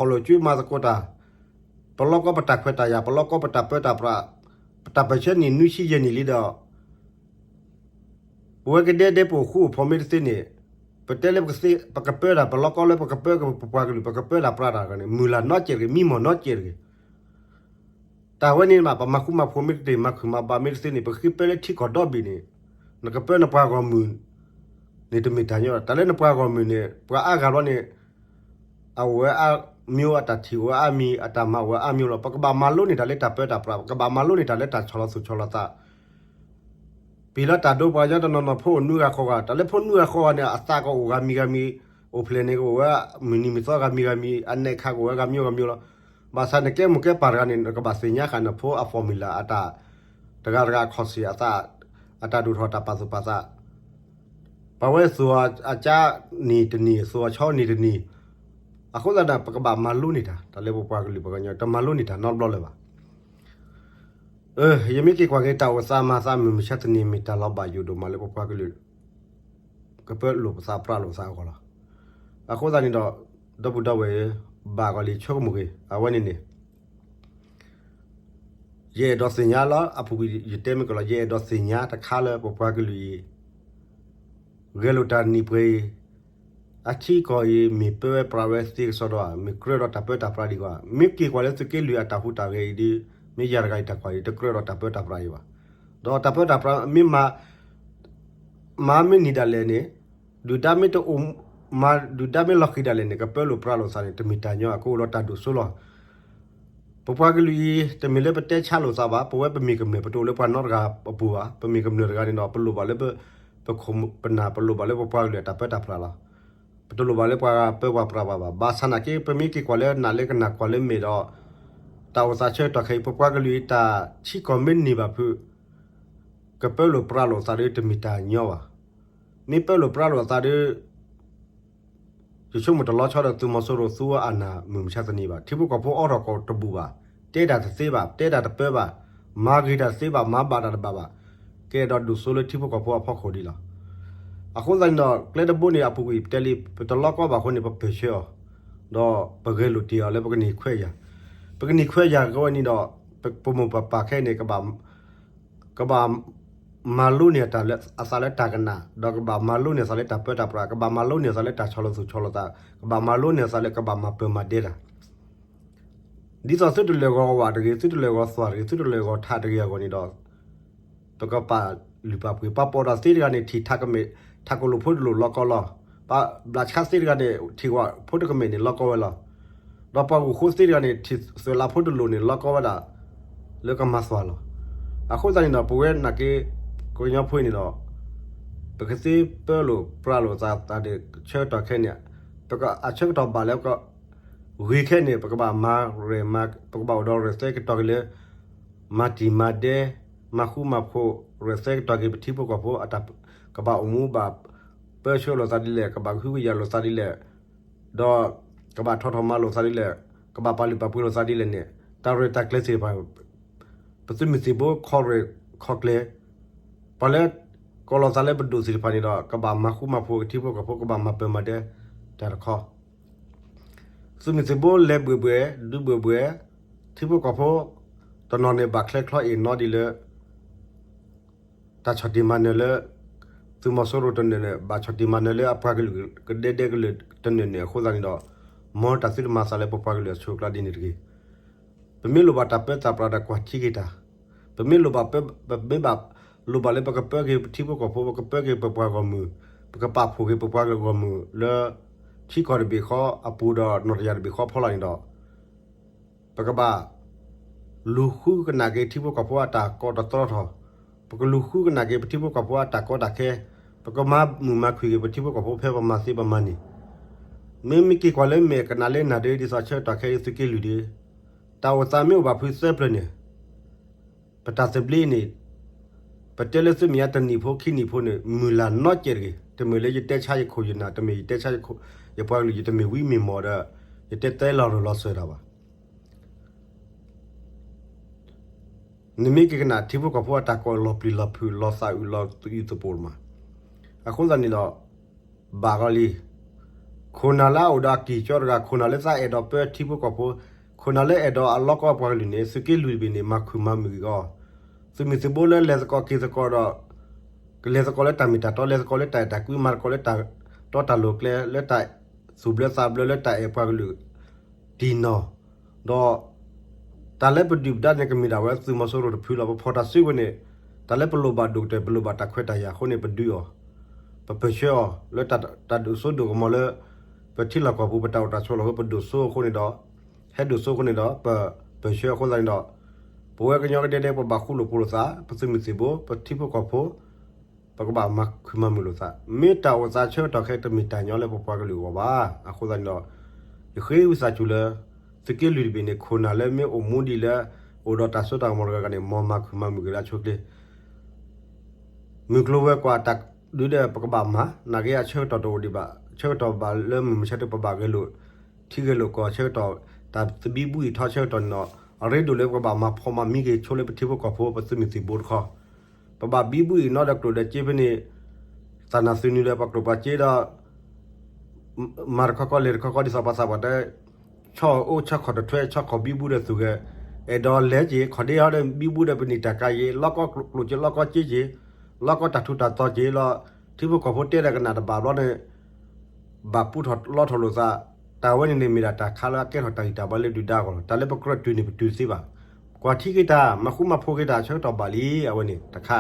်လိာ်စုမၤသကိးတၢ် ပလီၢ်ကီၢ်ပတၢ်ခွဲးတၢ်ယာ် ပလီၢ်ကီၢ်ပတၢ်ပၢတၢ်ပြး ပတၢ်ပၢၢ်ဆၢနံၣ်နွံဆံယဲၢ်နံၣ်လံဒီး ပဝဲကဒဲဒဲပအိၣ်ဃူအိၣ်ဖိးမ့ၢ်တသ့န့ၣ် ပတဲလၢပကသ့ ပကပၢတၢ် ပလီၢ်ကီၢ်လၢပကပၢက့ၤပပှၤကလုာ် ပကပၢတၢ်ပြးတၢ်န့ၣ် မုၢ်လၢ်နီတစဲးတဂ့ၤ မံမီၢ်နီတစဲးတဂ့ၤ. တၢ်ဝဲန့ၣ်မး ပမၤဃူမၤဖိးမ့ၢ်တသ့ မၤခုၣ်မၤဘါမ့ၢ်တသ့န့ၣ် ပဃ့ပၢလၢထံကီၢ်ဒီဘ့ၣ်န့ၣ် နကပၢနပှၤဂီၢ်မုၢ်န့ၣ် တမ့ၢ်တၢ်ညီ တၢ်လၢနပှၤဂီၢ်မုၢ်န့ၣ် ပှၤအါဂၤဘျီန့ၣ် အအိၣ်ဝဲအါမံၤ အတၢ်ထံၣ်အိၣ်ဝဲအါမံၤ အတၢ်မၤအိၣ်ဝဲအါမံၤလီၤ. ပကဘၣ်မၤလိန့ၢ်တၢ်လၢတၢ်ပၢတၢ်ပြး ပကဘၣ်မၤလိန့ၢ်တၢ်လၢတၢ်ဆီၣ်လီၤသူၣ်ဆီၣ်လီၤသး ပံၤလၢတၢ်ဒိပှၤကညီတနီၤနီၤဖိအိၣ်နွံဂၤဃိးဂၤ တၢ်လၢဖိနွံဂၤဃိးဂၤန့ၣ် အသးကအိၣ်ဂၤမံၤဂၤမံၤ အိၣ်ဖျဲၣ်န့ၣ်ကအိၣ်ဝဲမုၢ်နံၤမုၢ်သီဂၤမံၤဂၤမံၤ အနဲၣ်ခးကအိၣ်ဝဲဂၤမံၤဂၤမံၤလီၤ. ဘၣ်ဆၣ်နကဲမိၢ်ကဲပၢ်တဂၤန့ၣ် နကဘၣ်သ့ၣ်ညါဃာ်နဖိအ formula အတၢ် တဂၤတဂၤအခီၣ်စ့ၣ်အသး အတၢ်ဒိၣ်ထီၣ်တၢ်ပာ်သူၣ်ပာ်သး ပှၤဝဲသူၣ်အကၠါနံၤတနံၤ သူၣ်အဆီနံၤတနံၤ, အဃိသတးဒီး ပကဘၣ်မၤလိန့ၢ်တၢ် တၢ်လၢပပှၤကလုာ်ပှၤကညီ တမၤလိန့ၢ်တၢ်နီတဘျီလၢၤဘၣ်. ယမ့ၢ်က့ၤကွၢ်က့ၤတၢ်အိၣ်သးမၤသးမုၢ်မဆါတနံၤ မ့ၢ်တၢ်လီၤဘၣ်ယိၣ်ဒိၣ်မးလၢပပှၤကလုာ် ကပၢလိာ်ပသးပြးလိာ်သးအဂီၢ်လီၤ. အဃိသတးန့ၣ်ဒီး ဒီပုၢ်ဒီဝဲၢ်ဧၢ, ဘၣ်ဂီၤလံ ဆိကမိၣ်က့ၤ အဝဲန့ၣ်န့ၣ် ယအဲၣ်ဒိးသ့ၣ်ညါလီၤ အပူၤကွံာ်ယတဲမ့ၢ်ကလီၤ ယအဲၣ်ဒိးသ့ၣ်ညါတခါလၢပပှၤကလုာ်အံၤ ဂဲၤလိာ်တၢ်နံၣ်ပှဲၤအံၤ အထံအကီၢ်အံၤ မ့ၢ်ပၢဝဲပြးဝဲသ့ကစီဒီဧါ, မ့ၢ်ကြၢးဒီးတၢ်ပၢတၢ်ပြးဒံးဧါ. မ့ၢ်က့ၤကွၢ်လၢသုးက့လွံၢ်အတၢ်ဟူးတၢ်ဂဲၤအံၤဒီး မ့ၢ်ယၤတဂၤအံၤတၢ်ကွၢ်အံၤ တကြၢးဒီးတၢ်ပၢတၢ်ပြးအံၤဘၣ်. ဒီးတၢ်ပၢတၢ်ပြးမ့ၢ်မၤ မၤမ့ၢ်နံၤဒၣ်လဲာ်န့ၣ် ဒုၣ်ဒါမ့ၢ်တအိၣ် မၤဒုၣ်ဒါမ့ၢ်လီၤဃံၤဒၣ်လဲာ်န့ၣ် ကပၢလိာ်ပြးလိာ်သးန့ၣ် တမ့ၢ်တၢ်ညီ အကအိၣ်ဒီးတၢ်ဒိၣ်စိလီၤ. ပပှၤကလုာ်အံၤ တမ့ၢ်လၢပတဲဆါလိာ်သးဘၣ်, ပဝဲပမ့ၢ်ကမျၢၢ် ပတအိၣ်လၢပှၤနီတဂၤအပူၤဘၣ်. ပမ့ၢ်ကမျၢၢ်တဂၤန့ၣ်ဒီး ပလိၣ်ဘၣ်လၢ ပခိၣ်ပနၢ် ပလိၣ်ဘၣ်လၢပပှၤကလုာ်အတၢ်ပၢတၢ်ပြးလီၤ. ပတလိၣ်ဘၣ်လၢပှၤပၢပှၤပြးဘၣ်ဘၣ်. ဘၣ်ဆၣ်နာ်က့ ပမ့ၢ်က့ၤကွၢ်လၢနးလၢကနၣ်ကွၢ်လၢမဲာ်ဒီး တၢ်အိၣ်သးဆၢကတီၢ်ခဲအံၤ ပပှၤကလုာ်အံၤတၢ်ထံကီၢ်မ့ၢ်န့ၢ်ဘၣ်ဖုး ကပၢလိာ်ပြးလိာ်သးဒီး တမ့ၢ်တၢ်ညီဘၣ်. မ့ၢ်ပၢလိာ်ပြးလိာ်သးဒီး ယဆိကမိၣ်တလီၤဆီဒီးသုးမီၤစိရိၤသူဝဲအနၢ်မုၢ်မဆါတနံၤဘၣ်. ထံဖိကီၢ်ဖိအိးထီၣ်ကိးတဘူၣ်ဘၣ်, တဲတၢ်တသ့ဘၣ်, တဲတၢ်တပၢဘၣ်, မၤဂ့ၤတၢ်တသ့ဘၣ်, မၤဘၣ်တၢ်တဘၣ်ဘၣ်, ကအဲၣ်ဒိးဒိၣ်စိလၢထံဖိကီၢ်ဖိအဖီခိၣ်ဒံးလီၤ. အဃိသတးန့ၣ်ဒီး ကျဲတဘိန့ၣ်အပူၤကွံာ် ပတဲလံ ပတလီၢ်ကီဘၣ်အဃိန့ၣ် ပပၢၢ်ဆၢအီၤ, ဒီးပဂဲၤလိာ်တ့ၢ်အီၤလၢပကန့ၢ်ခွဲးယာ်, ပကန့ၢ်ခွဲးယာ်ကဝဲန့ၣ်ဒီး ပမိၢ်ပပၢ်ခဲအံၤန့ၣ် ကဘၣ် ကဘၣ်မၤလိန့ၢ်အသးလၢတၢ်ကနၣ်, ဒီးကဘၣ်မၤလိန့ၢ်အသးလၢတၢ်ပၢတၢ်ပြး, ကဘၣ်မၤလိန့ၢ်အသးလၢတၢ်ဆီၣ်လီၤသူၣ်ဆီၣ်လီၤသး, ကဘၣ်မၤလိန့ၢ်အသးလၢကဘၣ်မၤပၢၤမၤဒဲတၢ်. ဒ်သိးသုတလဲၤဂီၤဝးတဂ့ၤ, သုတလဲၤဂီၤသွၣ်တဂ့ၤ, သုတလဲၤဂီၤထးတဂ့ၤအဂီၢ်န့ၣ်ဒီး ပကပာ်လုၢ်ပာ်ပှ့ၤ ပှၤပိာ်ဒီးသ့တဂၤန့ၣ် ထံၣ်ထးကမဲာ် ထးကိၣ်လိာ်ဖိတလိာ်လီၢ်ကီလီၤ. ပှၤဘျးဆါသ့တဂၤန့ၣ် ထံၣ်ဝးဖိတကမဲာ်န့ၣ် လီၢ်ကီဝဲလီၤ. ဒီးပှၤဂုာ်ဃိသ့တဂၤန့ၣ် ထံၣ်သွဲၣ်လးဖိတလိာ်န့ၣ် လီၢ်ကီဝဲဒၣ် လၢကမၤသွၣ်လီၤ. အဃိသတးန့ၣ်ဒီး ပဝဲနာ်က့ ကညီဖိအံၤန့ၣ်ဒီး ပကသ့ပၢလိာ်ပြးလိာ်သးသးဒီး ဆၢကတီၢ်ခဲအံၤန့ၣ် ပကအဆၢကတီၢ်ဘၣ်လၢ ဂ့ၤခဲအံၤန့ၣ် ပကဘၣ်မၤရဲၣ်မၤ ပကဘၣ်အိၣ်ဒီးရဲၣ်သဲကတီၢ်က့ၤလၢ မၤတံၢ်မၤဒဲ မၤဃူမၤဖိး ရဲၣ်သဲကတီၢ်က့ၤ ပထံဖိကီၢ်ဖိအတၢ် ကဘၣ်အိၣ်မူဘၣ်ပၢဆှၢလိာ်သးဒ်လဲၣ်, ကဘၣ်ကဟုကယာ်လိာ်သးဒ်လဲၣ်, ဒီးကဘၣ်ထီၣ်ထီၣ်မၤလိာ်သးဒ်လဲၣ်, ကဘၣ်ပာ်လုၢ်ပာ်ပှ့ၤလိာ်သးဒ်လဲၣ်န့ၣ် တၢ်ရဲၣ်တၢ်ကျဲၤသ့ၣ်တဖၣ် ပသုးမုၢ်သံၣ်ဘိခီရဲၣ်ခီကျဲၤ, ပှၤလၢ ကိးလီၤသးလၢပဒိၣ်သ့ၣ်တဖၣ်န့ၣ်ဒီး ကဘၣ်မၤဃူမၤဖိးက့ၤထံဖိကီၢ်ဖိ ကဘၣ်မၤပၢၤမၤဒဲတၢ်တခီ သုးမုၢ်သံၣ်ဘိလဲၤဘှဲးဘှဲး ဒုးဘှဲးဘှဲး ထံဖိကီၢ်ဖိ တနီၤန့ၣ်ဘၣ်ချဲချီအ့ၣ်နီဒ်လၢ တၢ်ဆီၣ်တံၢ်မၤနၢၤလၢ သုးမီၤစိရိၤတနၢၤနၢၤ ဘၣ်ဆီၣ်တံၢ်မၤနၢၤလၢအပှၤကလုာ်ကဒဲဒဲကလုာ်တနၢၤနၢၤအဃိသတးန့ၣ်ဒီး မ်တၢ်သုတမၤသးလၢပပှၤကလုာ်အဆိအကျါဒ်န့ၣ်တဂ့ၤ. ပမ့ၢ်လိၣ်ဘၣ်တၢ်ပၢတၢ်ပြးဒီးကွၢ်ထံက့ၤတၢ်, ပမ့ၢ်လိၣ်ဘၣ်ပ ပမ့ၢ်ဘၣ်လိၣ်ဘၣ်လၢပကပၢက့ၤပထံဖိကီၢ်ဖိ ပကပၢက့ၤပပှၤဂီၢ်မုၢ်, ပကပာ်ဖှိၣ်က့ၤပပှၤဂီၢ်မုၢ်လၢ ထံကီၢ်တဘ့ၣ်ဃီအပူၤဒီးနီၢ်တယၢ်တဘ့ၣ်ဃီအဖီလာ်န့ၣ်ဒီး ပကဘၣ် လူၤဃုကနၣ်က့ၤထံဖိကီၢ်ဖိအတၢ်ကိးတတြီထီၣ်, ပကလူၤဃုကနၣ်က့ၤပထံဖိကီၢ်ဖိအတၢ်ကီတၢ်ခဲ, ပကမၤမုာ်မၤခုၣ်က့ၤပထံဖိကီၢ်ဖိဖဲပမၤသ့ပမၤန့ၣ်, မ့မ့ၢ်က့ၤကွၢ်လၢမဲာ်ကနၣ်လၢနၢ်ဒ့ ဒ်သိးဆၢကတီၢ်ခဲအံၤသုးက့လွံၢ်ဒ့ တၢ်အိၣ်သးမ့ၢ်အိၣ်ဘၣ်ဖုသၢပျၢၤန့ၣ် ပတၢ်သဘျ့န့ၣ် ပတဲလၢသုမ့ၢ်ညါတနံၣ်ဖိခံနံၣ်ဖိန့ၣ် မုၢ်လၢ်နီတစဲးတဂ့ၤ. တမ့ၢ်လၢယတဲဆါယခိၣ်ယနၢ်, တမ့ၢ်ယတဲဆါယခိၣ် ယပှၤကလုာ် ယတမ့ၢ်ဝံမ့ၢ်မီၢ်ဒီး ယတဲတဲလီၤရၢၢ်လီၤစၢၤတၢ်ဘၣ်. နမ့ၢ်က့ၤကနၣ်ထံဖိကီၢ်ဖိအတၢ်ကိးလီၤပျံၤလီၤဖုး လီၤသးအုးလီၤသယုၢ်သပှိၢ်မး, အဃိသတးန့ၣ်ဒီး ဘၣ်ဂီၤလံ. ခိၣ်နၢ်လၢအအိၣ်ဒီးအကံၢ်ကၠီတဂၤ, ခိၣ်နၢ်လၢသးအဲၣ်ဒိးပၢထံဖိကီၢ်ဖိ, ခိၣ်နၢ်လၢအဲၣ်ဒိးအလီၢ်ကီအပှၤကလုာ်န့ၣ် သုးက့လွံၢ်တဘ့ၣ်န့ၣ် မၤခုၣ်မၤမုာ်က့ၤအီၤ. သုးမုၢ်သံၣ်ဘိလၢလဲၤသကိးက့ၤသကိးဒီး ကလဲၤသကိးလၢတၢ်မ့ၢ်တၢ်တီ, လဲၤသကိးလၢတၢ်အဲၣ်တၢ်ကွံ, မၤသကိးလၢတၢ်တီတၢ်လိၤကျဲ, လၢတၢ်သူၣ်ဘျၢသးဘျၢ လၢတၢ်အဲၣ်ပှၤကလုာ် တံၢ်နီၢ်, ဒီး တၢ်လၢပဒုၣ်ပဒါန့ၣ် ကမ့ၢ်ဒၣ်ဝဲသုးမီၤစိရိၤတဖုလီၤ. ပဖီၣ်တၢ်စုကဝဲၤန့ၣ် တၢ်လၢပလိၣ်ဘၣ်ဒိၣ်ကတၢၢ် ပလိၣ်ဘၣ်တၢ်ခွဲးတၢ်ယာ်အဃိန့ၣ် ပဒုးအီၤ, ပပၢၢ်ဆၢအီၤ လၢတၢ်ဒိၣ်စိဒိၣ်ကမီၤလၢ ပထံလီၢ်ကီၢ်ပူၤ ပတၢ်အိၣ်တၢ်ဆိးလီၢ်ဃုာ် ပဒိၣ်စိအဃိန့ၣ်ဒီး ဟဲဒိၣ်စိအဃိန့ၣ်ဒီး ပပၢၢ်ဆၢအဃိသတးန့ၣ်ဒီး ပဝဲကညီကဒဲဒဲ ပဘၣ်ဃူလိာ်ဖိးလိာ်သး ပသုးမုၢ်သံၣ်ဘိ ပထံဖိကီၢ်ဖိ ပကဘၣ်မၤခုၣ်မၤမုာ်လိာ်သး, မ့ၢ်တၢ်အိၣ်သးဆၢကတီၢ်ခဲအံၤ တမ့ၢ်တၢ်ညီလၢပပှၤကလုာ်အဂီၢ်ဘၣ်. အဃိသတးန့ၣ်ဒီး ယဃ့ဝံသးစူၤလၢ သုးက့လွံၢ်တဘ့ၣ်န့ၣ် ခိၣ်နၢ်လၢမ့ၢ်အိၣ်မူဒံးလၢ အိၣ်ဒီးတၢ်စိတၢ်ကမီၤတဂၤဂၤန့ၣ် မ်မၤခုၣ်မၤမုာ်က့ၤလၢအဆိအချ့, မုၢ်ကျိၤဝဲၤကွာ်တၢ် ဒုးဒီးပကဘၣ်မၤ နာ်က့အဆၢကတီၢ်တအိၣ်ဒံးဘၣ်, ဆၢကတီၢ်ဘၣ်လၢမုၢ်မဆါတပဘၣ်ဂဲၤလိာ် ထံဂဲၤလိာ်ကီၢ်ဆၢကတီၢ်, တၢ်သဘံၣ်ဘုၣ်အံၤထီဆၢကတီၢ်န့ၣ်ဒီး အရ့ဒိၣ်လၢပကဘၣ်မၤဖှီၣ်မၤမံက့ၤဆိလၢပထံဖိကီၢ်ဖိ ပသုးမုၢ်သံၣ်ဘိတခီ, ပဘၣ်ဘံၣ်ဘုၣ်အံၤနီၢ်ဒီးကျိၣ်ဒီးစ့ဖဲန့ၣ်, သးနၢ်သုးနုာ်ဒီးပှၤကျိၣ်ပှၤစ့ဒီး မၤတခီခီလဲၤတခီခီဒ်သိးပှၤသးပှၢ်တဲ, ဆီၣ်အိၣ်ဆီၣ်ခီၣ်တထွဲ ဆီၣ်ခီၣ်ဘံၣ်ဘုၣ်ဒီးသူၣ်ဂဲၤ, အဲၣ်ဒိးလဲၤက့ၤ ခီၣ်ဒ့ဟီဒီးဘံၣ်ဘုၣ်ဒီးပနံၣ်တၢ်ကါယ့ၤ လီၢ်ကီၢ်ကျိၣ်စ့ လီၢ်ကီၢ်စ့က့ၤ, လီၢ်ကီၢ်တၢ်ထူးတၢ်တီက့ၤလီၤ. ထံဖိကီၢ်ဖိတဲဒီးကနၣ်တဘၣ်ဘျီန့ၣ် ဘၣ်ပူထီၣ်လီထီၣ်လိာ်သး, တၢ်ဝဲန့ၣ်န့ၣ်မ့ၢ်ဒၣ်တၢ်ခါလၢအကဲထီၣ်တၢ်ဂံၢ်တၢ်ဘါလၢဒုၣ်ဒါအဂီၢ်လီၤ. တၢ်လၢပကြၢးတုၤန့ၣ်ပတုၤသ့ဘၣ်. ကွၢ်ထံက့ၤတၢ် မၤဃူမၤဖိးက့ၤတၢ် ဆၢကတီၢ်ဘၣ်လံ အဝဲန့ၣ်တခါ,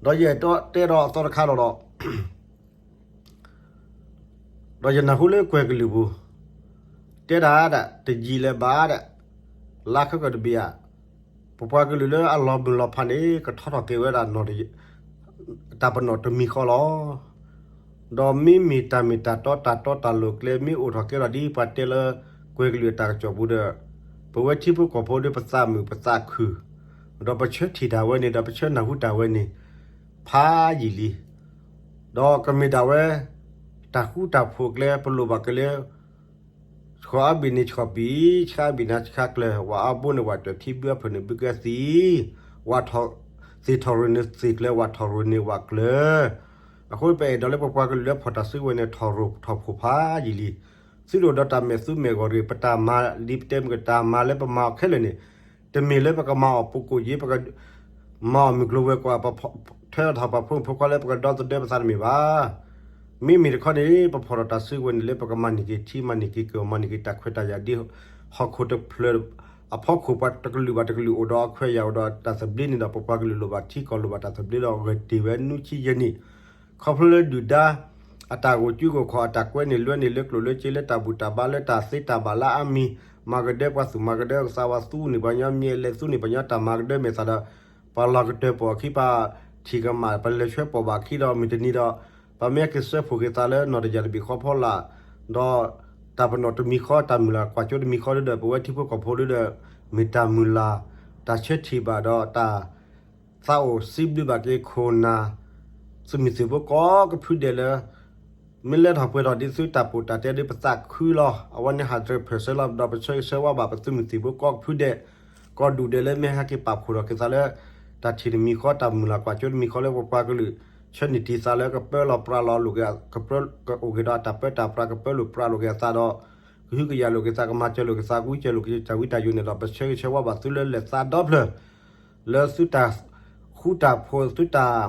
ဒီးယအဲၣ်ဒိးတဲဒီးအသီတခါလီၤဒီး ဒီးယနၢ်ဟူလၢကွဲၤကလုာ်ပူၤ တဲဒၣ်ဒၣ် တယံာ်လၢၤဘၣ်ဒၣ် လါခဲကတဘ့ၣ်ဧါ, ပပှၤကလုာ်လၢအလီၤမုၢ်လီၤဖးန့ၣ် ကထီထီၣ်က့ၤဝဲဒၣ် တၢ်ပနီၣ်တမံၤဃီလီၤ. ဒီးမ့မ့ၢ်တၢ်မ့ၢ်တၢ်တီ တၢ်တီတၢ်လိၤကျဲ မ့ၢ်အိၣ်ထီၣ်ကဲထီၣ်ဒ်ပှၤတဲလၢ ကွဲၤကလုာ်အတၢ်ကစီၣ်ပူၤဒီး ပဝဲထံဖိကီၢ်ဖိဒီးပသးမုာ်ပသးခုၣ်, ဒီးပဆၢထံၣ်တၢ်ဝဲန့ၣ် ဒီးပဆၢနၢ်ဟူတၢ်ဝဲန့ၣ် ဖးယံာ်လံ. ဒီးကမ့ၢ်ဒၣ်ဝဲ တၢ်ဃူတၢ်ဖိးကျဲ ပလိၣ်ဘၣ်ကလဲၤ ဆှီအဘ့ၣ်န့ၣ်ဆှီပံၤ, ဆှါအဘ့ၣ်န့ၣ်ဆှါကျၢၤ, ဝၤအါဘိန့ၣ်ဝၤတၢၢ်ထံ ဘုအါဖၢၣ်န့ၣ်ဘုကဲသံ, ဝၤထီၣ်, သ့ၣ်ထီၣ်ရ့ၣ်န့ၣ်သ့ၣ်ကျၢၤ, ဝၤထီၣ်ရ့ၣ်န့ၣ်ဝၤကျၢၤ. အဃိပအဲၣ်ဒိးလၢပပှၤကလုာ်လၢဖီၣ်တၢ်စုကဝဲၤန့ၣ် ထီၣ်ရိၣ်ထီၣ်ဖှိၣ်ဖးယံာ်လံ. သုတအိၣ်ဒီးတၢ်မဲာ်သူမဲာ်ဂီၤတဂ့ၤ, ပတၢ်မၤလံပတဲမ့ၢ်ကတၢ်မၤလၢပမၤအီၤခဲလၢာ်န့ၣ် တမ့ၢ်လၢပကမၤအီၤပကိၣ်ယ့ၤ ပက မၤအီၤမုၢ်ကျိၤဝဲၤကွာ် ပထၢထီၣ်ပှၤဖိမုၣ်ဖိခွါလၢပကဒီသဒၢပသးတမ့ၢ်ဘၣ်. မ့မ့ၢ်တခီန့ၣ် ပဖီၣ်ထီၣ်တၢ်စုကဝဲၤန့ၣ် လၢပကမၤန့ၢ်က့ၤထံ မၤန့ၢ်က့ၤကီၢ် မၤန့ၢ်က့ၤတၢ်ခွဲးတၢ်ယာ်ဒ် ဟီၣ်ခိၣ်တဖျၢၣ် အဖီခိၣ်ပှၤတကလုာ်ဘၣ်တကလုာ်အိၣ်ဒီးအခွဲးယာ်အိၣ်ဒီးတၢ်သဘျ့န့ၣ်ဒီး ပပှၤကလုာ်လိၣ်ဘၣ်ထံကီၢ်လိၣ်ဘၣ်တၢ်သဘျ့ဒီး ဂဲၤတ့ၢ်ဝဲနွံဆံယဲၢ်နံၣ် ခီဖျိလၢဒုၣ်ဒါ အတၢ်ဂိၢ်ကၠူဂိၢ်ခီၣ် အတၢ်ကွဲန့ၢ်လွဲန့ၢ်လၢကျိၣ်လၢစ့လၢတၢ်ဘူၣ်တၢ်ဘါလၢတၢ်သ့တၢ်ဘၣ်လၢအါမံၤ မၤကဒၢပှၤသူၣ်မၤကဒၢကသး ပှၤသူန့ၢ်ပှၤညီမ့ၢ်လဲၤသူန့ၢ်ပှၤညီတၢ်မၤကဒၢမဲာ်သးဒီး ပှၤလီၤကတၢၢ်ပိာ်အခံ ပှၤထံၣ်ကမၣ် ပလဲၤဆှၢပိာ်ဘၣ်အခံဒီး မုၢ်တနံၤဒီး ပမ့ၢ်က့ၤစၢဖှိၣ်က့ၤသးလၢနီၢ်တယၢ်တဘ့ၣ်ဃီဖီလာ် ဒီးတၢ်ပနီၣ်တမံၤဃီ တၢ်မုၢ်လၢ်ကွၢ်စိတမံၤဃီဒီး ပဝဲထံဖိကီၢ်ဖိဒီး မ့ၢ်တၢ်မုၢ်လၢ် တၢ်ဆၢထံၣ်ဘၣ်ဒီးတၢ် သးအိၣ်စံးဘျုးဘၣ်က့ၤခိၣ်နၢ် သုးမုၢ်သံၣ်ဘိကိးကဖုဒဲးလၢ မ့ၢ်လဲၤထီၣ်ပှဲၤထီၣ်ဒ်သုတၢ်ပိာ်တၢ်တဲဒ်ပသးခုလီၤ. အဝဲန့ၣ် hundred percent လီၤ. ဒီးပဆၢဂ့ၤဆၢဝါဘၣ်ပသုးမုၢ်သံၣ်ဘိကိးကဖုဒဲး ကိးဒူၣ်ဒဲးလၢမ့ၢ်ဟဲက့ၤပာ်ဖှိၣ်ထီၣ်က့ၤသးလၢ တၢ်ထံၣ်တမံၤဃီ တၢ်မုၢ်လၢ်ကွၢ်စိတမံၤဃီလၢပပှၤကလုာ် ဆၢန့ၢ်တံၢ်သးလၢကပၢလီၤပြးလီၤလိာ်က့ၤ ကပၢကအိၣ်က့ၤဒီးအတၢ်ပၢတၢ်ပြး ကပၢလိာ်ပြးလိာ်က့ၤအသးဒီး ကဟုကယာ်လိာ်က့ၤသး ကမၤစၢၤလိာ်က့ၤသး ကဝံစၢၤလိာ်က့ၤတၢ်ဝံတၢ်ယိာ်န့ၣ်ဒီး ပဆၢဂ့ၤဆၢဝါဘၣ်သုလၢလဲၤသးဒီဖျၢၣ် လၢသုတၢ်ဃူတၢ်ဖိး သုတၢ်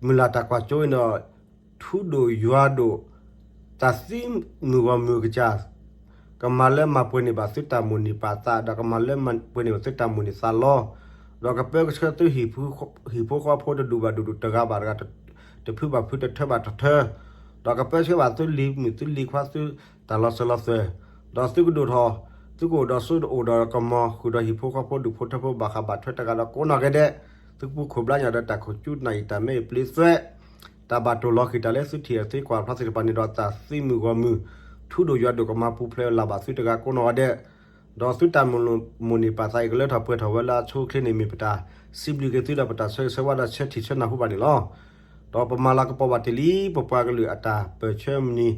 မုၢ်လၢ်တၢ်ကွၢ်စိအံၤဒီး ထူဒိၣ်ယွၤဒိၣ် တၢ်သံမုၢ်ဂီၢ်မုၢ်ကစၢ် ကမၤလၢမၤပှဲၤန့ၢ်ဘၣ်သုတၢ်မိၣ်န့ၢ်ပာ်သး ဒီးကမၤလၢမၤပှဲၤန့ၢ်ဘၣ်သုတၢ်မိၣ်န့ၢ်သးလီ ဒီးကပၢကဆှၢသုဟံၣ်ဖိဃီဖိတဒူၣ်ဘၣ်ဒူၣ် တဂၤဘၣ်တဂၤ တဖုဘၣ်ဖု တထၢဘၣ်တထၢ ဒီးကပၢဆှၢဘၣ်သုလံၤမုၣ်သုလံၤခွါသု တၢ်လီၤစၢၤလီၤသွဲၣ် ဒီးသုကဒိၣ်ထီၣ် သုကအိၣ်ဒီးစိအိၣ်ဒီးကမီၤ ဃုာ်ဒီးဟံၣ်ဖိဃီဖိဒူၣ်ဖိထၢဖိဘၣ်ဃးဘၣ်ထွဲတဂၤဒီးကိးနီၢ်ဂၤဒဲး သုကပူၤခိၣ်ဘျါညၣ်ဒီးတၢ်ခိၣ်ကၠူနၢ်အံၤတၢ်မဲအံၤပျ့သွဲး တၢ်ဘၣ်တိၢ်လီၤဃံၤတၢ်လၢသုထံၣ်အီၤသ့ကွၢ်ဖျီသ့ၣ်တဖၣ်န့ၣ်ဒီး တၢ်သံမုၢ်ဂီၢ်မုၢ် ထူဒိၣ်ယွၤဒိၣ်ကမၤပူၤဖျဲးလၢ်ဘၣ်သုတဂၤကိးနီၢ်ဂၤဒဲး ဒီးသုတၢ်မိၣ်န့ၢ်ပာ်သးအံၤကလၢထီၣ်ပှဲၤထီၣ်ဝဲလၢအဆိအချ့န့ၣ် မ့ၢ်ပတၢ်စံးဘျုးက့ၤသုဒီးပတၢ်ဆၢဂ့ၤဆၢဝါဒီးဆၢထံၣ်ဆၢနၢ်ဟူဘၣ်န့ၣ်လီၤ. ဒီးပမၤလၤကပီၤဘၣ်တ့ၢ်လံ ပပှၤကလုာ်အတၢ်ပၢၢ်ဆၢမုၢ်နံၤ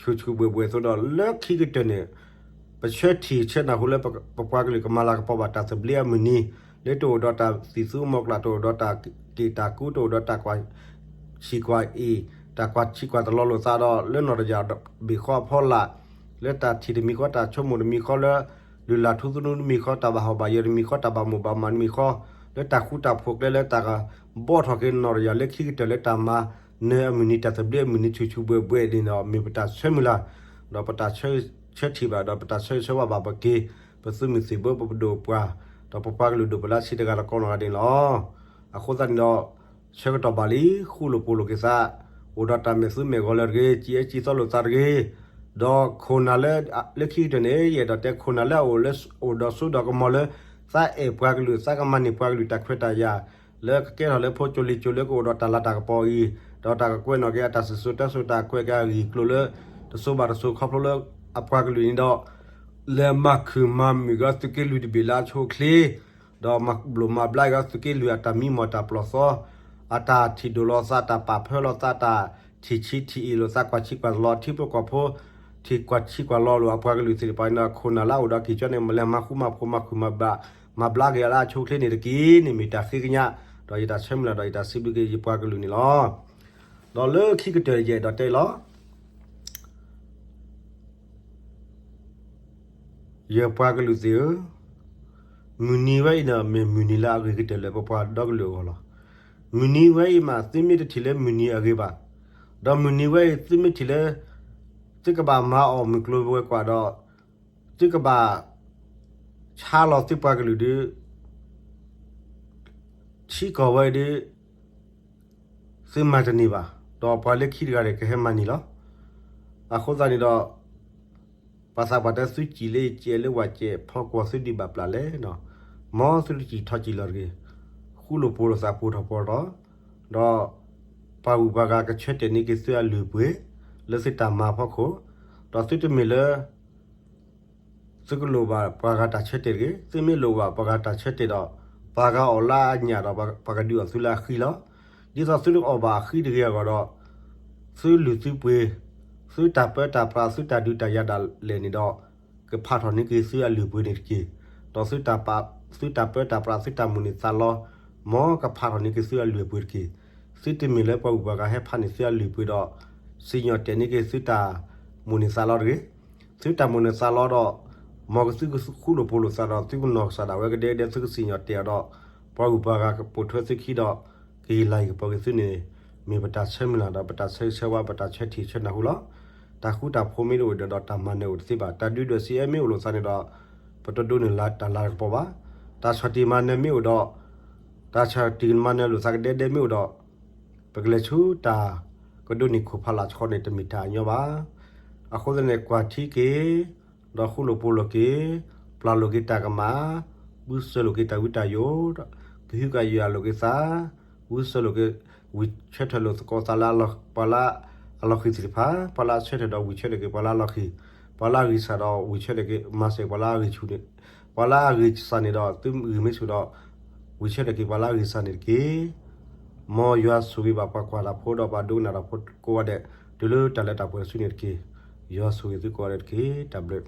ဆူၣ်ဆူၣ်ဘှဲၣ်ဘှဲၣ်အသိးဒီး လၢခံကတၢၢ်န့ၣ် ပဆၢထံၣ်ဆၢနၢ်ဟူလၢပပှၤကလုာ်ကမၤလၤကပီၤဘၣ်တၢ်သဘျ့အမုၢ်နံၤ လၢတအိၣ်ဒီးတၢ်သံၣ်သူမီၤကျၢ် တအိၣ်ဒီးတၢ်က့ၣ်တၢ်ကူ တအိၣ်ဒီးတၢ်ကွၢ်ဆံၣ်ကွၢ်အ့ၣ် တၢ်ကွၢ်ဆံၣ်ကွၢ်တလီၤလိာ်သးဒီး လၢနီၢ်တယၢ်ဘ့ၣ်ဃီအဖီလာ် လၢတၢ်ထံၣ်တမံၤဃီ တၢ်ဆိကမိၣ်တမံၤဃီ လၢလုၢ်လၢ်ထူသနူတမံၤဃီ တၢ်ဘၣ်ဟီၣ်ဘၣ်ယၢၤတမံၤဃီ တၢ်ဘၣ်မိၣ်ဘၣ်မးတမံၤဃီ လၢတၢ်ဃူတၢ်ဖိးကျဲ လၢတၢ်ကဘီထီၣ်က့ၤနီၢ်တယၢ်လၢခံကတၢၢ်လၢတၢ်မၤနၢၤအမုၢ်နံၤ တၢ်သဘျ့အမုၢ်နံၤ ဆူၣ်ဆူၣ်ဘှဲၣ်ဘှဲၣ်န့ၣ်ဒီး မ့ၢ်ပတၢ်ဆၢမုၢ်လၢ် ဒီးပတၢ်ဆၢထံၣ်ဘၣ် ဒီးပတၢ်ဆၢဂ့ၤဆၢဝါဘၣ်ပက့ၤ ပသုးမုၢ်သံၣ်ဘိ ပပဒိၣ်ပှၢ် ဒီးပပှၤကလုာ်ဒိၣ်ပလၢဆံးတဂၤဒီးကိးနီၢ်ဂၤဒဲးန့ၣ်လီၤ. အဃိသတးန့ၣ်ဒီး ဆၢကတီၢ်ဘၣ်လံ ဃူလိာ်ဖိးလိာ်က့ၤသး အိၣ်ဒီးတၢ်မဲာ်သူမဲာ်ဂီၤလၢတဂ့ၤ စံးအဲၣ်စံးသီလိာ်သးတဂ့ၤ ဒီးခိၣ်နၢ်လၢ လၢခံကတၢၢ်န့ၣ် ယအဲၣ်ဒိးတဲခိၣ်နၢ်လၢအအိၣ်လၢအိၣ်ဒီးစိဒီးကမီၤလၢ သးအဲၣ်ပှၤကလုာ် သးကမၤန့ၢ်ပှၤကလုာ်တၢ်ခွဲးတၢ်ယာ် လၢကကဲထီၣ်လၢဖိကၠိလံၤကၠိလၢကအိၣ်ဒီးတၢ်လၤတၢ်ကပီၤအံၤ ဒီးတၢ်ကကွဲးနီၣ်က့ၤအတၢ်စံၣ်စိၤတဲစိၤ တၢ်ကွဲးက့ၤအဂ့ၢ်ကျိၤလၢ တစိၤဘၣ်တစိၤခီဖျိလၢအပှၤကလုာ်န့ၣ်ဒီး လဲၤမၤခုၣ်မၤမုာ်က့ၤသုးက့လွံၢ်တဘ့ၣ်လၢအဆိအချ့ ဒီးမၤဘျိးမၤဘျါက့ၤသုးက့လွံၢ်အတၢ်မံမီၢ်တၢ်ပျီၢ်သီ အတၢ်ထံၣ်ဒိၣ်လိာ်သး တၢ်ပာ်ဖၢလိာ်သး တၢ်ထံၣ်ဆံးထံၣ်အ့ၣ်လိာ်သး ကွၢ်ဆံးကွၢ်လီၤ ထံဖိကီၢ်ဖိ ထံၣ်ကွၢ်ဆံးကွၢ်လီၤလိာ်အပှၤကလုာ်သ့ၣ်တဖၣ်န့ၣ် ခိၣ်နၢ်လၢအအိၣ်ဒီးက့ၤကၠီန့ၣ် မ့ၢ်လဲၤမၤဃူမၤဖိး မၤခုၣ်မၤဘျး မၤဘျါက့ၤအလၢအဆိအချ့န့ၣ်တက့ၢ်န့ၣ် မ့ၢ်တၢ်ဃ့ကညး ဒီးယတၢ်ဆၢမုၢ်လၢ် ဒီးယတၢ်စံးဘျုးက့ၤယပှၤကလုာ်န့ၣ်လီၤ. ဒီးလၢခံကတၢၢ်ယအဲၣ်ဒိးတဲလီၤ ယပှၤကလုာ်သ့ၣ်ဧၢ, မုၢ်နံၤဝဲအံၤန့ၣ် မ့ၢ်မုၢ်နံၤလၢအဂ့ၤကတၢၢ်လၢပပှၤဒီကလုာ်အဂီၢ်လီၤ. မုၢ်နံၤဝဲအံၤမး သုမ့ၢ်တထံၣ်လၢမုၢ်နံၤအဂ့ၤဘၣ်, ဒီးမုၢ်နံၤဝဲအံၤ သုမ့ၢ်ထံၣ်လၢ သုကဘၣ်မၤအီၣ်မုၢ်ကျိၤဝဲၤကွာ်ဒီး သုကဘၣ် ဆါလီၤသုပှၤကလုာ်ဒီး ထံကီၢ်ဝဲဒီး သုမၤတန့ၢ်ဘၣ်, ဒီးပှၤလၢခံတဂၤန့ၣ် ကဟဲမၤန့ၢ်လီၤ. အဃိသတးန့ၣ်ဒီး ပှၤသးပှၢ်တဲသုစံၣ်လၢယစဲးလၢဝဲစဲး ဖီကွီၢ်သုဒံးဘၣ်ပျၢ်လဲၣ်, မ်သုတစံၣ်ထီၣ်စံၣ်လီၤတဂ့ၤ, ဃူလိာ်ဖိးလိာ်သးပိာ်ထီၣ်ပီၤထီၣ်, ဒီးပှၤဂုၤပှၤဂၤကဆၢတဲာ်န့ၢ်က့ၤသုအလုၢ်အပှ့ၤ လၢသုတၢ်မၤအဖီခိၣ်, ဒီးသုတမ့ၢ်လၢ သုကလိၣ်ဘၣ်ပှၤဂၤတၢ်ဆၢတဲာ်တဂ့ၤ, သုမ့ၢ်လိၣ်ဘၣ်ပှၤဂၤတၢ်ဆၢတဲာ်ဒီး ပှၤဂၤအီၣ်လၢအညၣ်ဒီး ပှၤကဒုးအီၣ်သုလၢအဃံလီၤ. ဒ်သိးသုတအီၣ်ဘၣ်အဃံတဂ့ၤအဂီၢ်ဒီး သုလုၢ်သုပှ့ၤ, သုတၢ်ပၢတၢ်ပြး သုတၢ်ဒုးတၢ်ယၤဒၣ်လဲာ်န့ၣ်ဒီး ကဖးထီၣ်န့ၢ်က့ၤသုအလုၢ်အပှ့ၤန့ၣ်တက့ၢ်. ဒီးသုတၢ်ပၢတၢ်ပြး သုတၢ်မိၣ်န့ၢ်သးလီ မ်ကဖးထီၣ်န့ၢ်က့ၤသုအလုၢ်အပှ့ၤတက့ၢ်. သုတမ့ၢ်လၢပှၤဂုၤပှၤဂၤဟဲဖးန့ၢ်သုအလုၢ်အပှ့ၤဒီး စံၣ်ညီၣ်တဲာ်န့ၢ်က့ၤသုတၢ်မိၣ်န့ၢ်သးလီတဂ့ၤ. သုတၢ်မိၣ်န့ၢ်သးလီဒီး မ်ကသုဃူလိာ်ဖိးလိာ်သးဒီး သုကနီၢ်ကစၢ်ဒၣ်ဝဲကဒဲကဒဲ သုကစံၣ်ညီၣ်တဲာ်အီၤဒီး ပှၤဂုၤပှၤဂၤကပိာ်ထွဲသုခံဒီး ကဟ့ၣ်လၤဟ့ၣ်ကပီၤက့ၤသုန့ၣ် မ့ၢ်ပတၢ်ဆၢမုၢ်လၢ်ဒီး ပတၢ်ဆၢဂ့ၤဆၢဝါ ပတၢ်ဆၢထံၣ်ဆၢနၢ်ဟူလီၤ. တၢ်ဃူတၢ်ဖိးမ့ၢ်တအိၣ်ဒီး တၢ်မၤနၢၤအိၣ်တသ့ဘၣ်. တၢ်ဒုးဒွဲၣ်စံးအဲၣ်မ့ၢ်အိၣ်လိာ်သးန့ၣ်ဒီး ပတဒိးန့ၢ်တၢ်လၤတကပီၤဘၣ်. တၢ်ဆီၣ်တံၢ်မၤနၢၤမ့ၢ်အိၣ်ဒီး တၢ်ဆီၣ်တံၢ်မၤနၢၤလိာ်သးကဒဲဒဲမ့ၢ်အိၣ်ဒီး ပကလဲၤဆူတၢ်ကဒိးန့ၢ်ခိၣ်ဖးလာ်ဆှီန့ၣ် တမ့ၢ်တၢ်အညီဘၣ်. အဃိသတးန့ၣ် ကွၢ်ထံက့ၤ ဒီးဃူလိာ်ဖိးလိာ်က့ၤ, ပျၢ်လိာ်က့ၤတၢ်ကမၣ်, ဘုစၢၤလိာ်က့ၤတၢ်ဝံတၢ်ယိး, ကဟုကယာ်လိာ်က့ၤသး, ဘုစၢၤလိာ်က့ၤ, ဝံၤဆၢထၢၣ်လိာ်သကိးသးလၢပှၤလၢအလီၢ်ဃံၤသ့ၣ်တဖၣ်, ပှၤလၢအဆၢထၢၣ်ဒီးဝံၤဆၢထၢၣ်က့ၤပှၤလၢအလီၢ်ဃံၤ, ပှၤလၢအဂံၢ်စၢ်ဒီးဝံၤဆၢထၢၣ်က့ၤ မၤစၢၤပှၤလၢအဂံၢ်ဆူၣ်န့ၣ်, ပှၤလၢအဂံၢ်စၢ်န့ၣ်ဒီး သုဂံၢ်မ့ၢ်ဆူၣ်ဒီး ဝံၤဆၢထၢၣ်က့ၤပှၤလၢအဂံၢ်စၢ်န့ၣ်တက့ၢ်. မ်ယွၤဆိၣ်ဂ့ၤဘၣ်ပှၤကွၢ်တၢ်ဖိဒီးပှၤဒိကနၣ်တၢ်ဖိကိးဂၤဒဲး တုၤလၢတၢ်လၢတၢ်ပှဲၤတစုန့ၣ်တက့ၢ်. ယွၤဆိၣ်ဂ့ၤသုကိးဂၤဒဲးတက့ၢ်. တၢ်ဘျုး